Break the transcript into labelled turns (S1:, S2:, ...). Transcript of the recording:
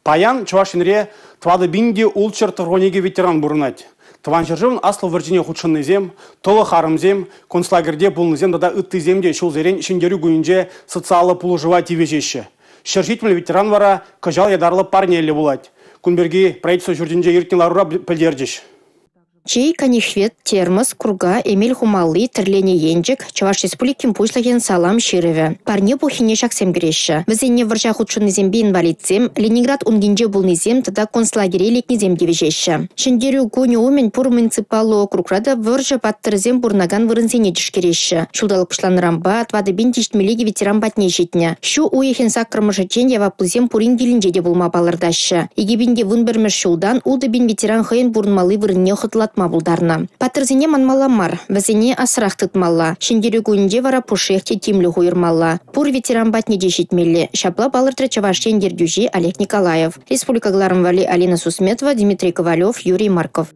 S1: Паян Чӑваш Енре 4692 ветеран пурӑнать. Тӑван ҫӗршывӑн Аслӑ вӑрҫине хутшӑннисем, тӑлӑх арӑмсем, концлагерьте пулнисем тата ыттисем те ҫулсерен Ҫӗнтерӳ кунӗнче социаллӑ пулӑшӑва тивӗҫеҫҫӗ. 170 ветеран вара кӑҫал ятарлӑ парнеллӗ пулать. Кун пирки Правительство ҫуртӗнче иртнӗ ларура пӗлтерчӗҫ.
S2: Чей, канихвет, термос, курка, эмел хумалли, тӗрленӗ енчӗк, Чӑваш Республикин Пуҫлӑхӗн салам ҫырӑвӗ. Парне пуххине ҫаксем кӗреҫҫӗ. Вӗсене вӑрҫа хутшӑннисемпе инвалидсем, Ленинград ункинче пулнисем тата концлагере лекнисем тивӗҫеҫҫӗ. Ҫӗнтерӳ кунӗ умӗн пур муниципаллӑ округра та вӑрҫӑ паттӑрӗсем пурӑнакан вырӑнсене тишкереҫҫӗ. Ҫулталӑк пуҫланнӑранпа 4072 ветеран патне ҫитнӗ. Ҫу уйӑхӗн 8-мӗшӗччен яваплисем пурин килӗнче те пулма палӑртаҫҫӗ. 2011-мӗш ҫултан 6000 ветеран хӑйӗн пурӑнмалли вырӑнне хӑтлатма пултарнӑ. Паттӑрсене манмалла мар, вӗсене асрах тытмалла. Ҫӗнтерӳ кунӗнче вара пушшех те тимлӗх уйӑрмалла. Пур ветеран патне те ҫитмелле. Ҫапла палӑртрӗ Чӑваш Ен ертӳҫи Олег Николаев. Республика кӑларӑм валли Алина Сусметова, Дмитрий Ковалев, Юрий Марков.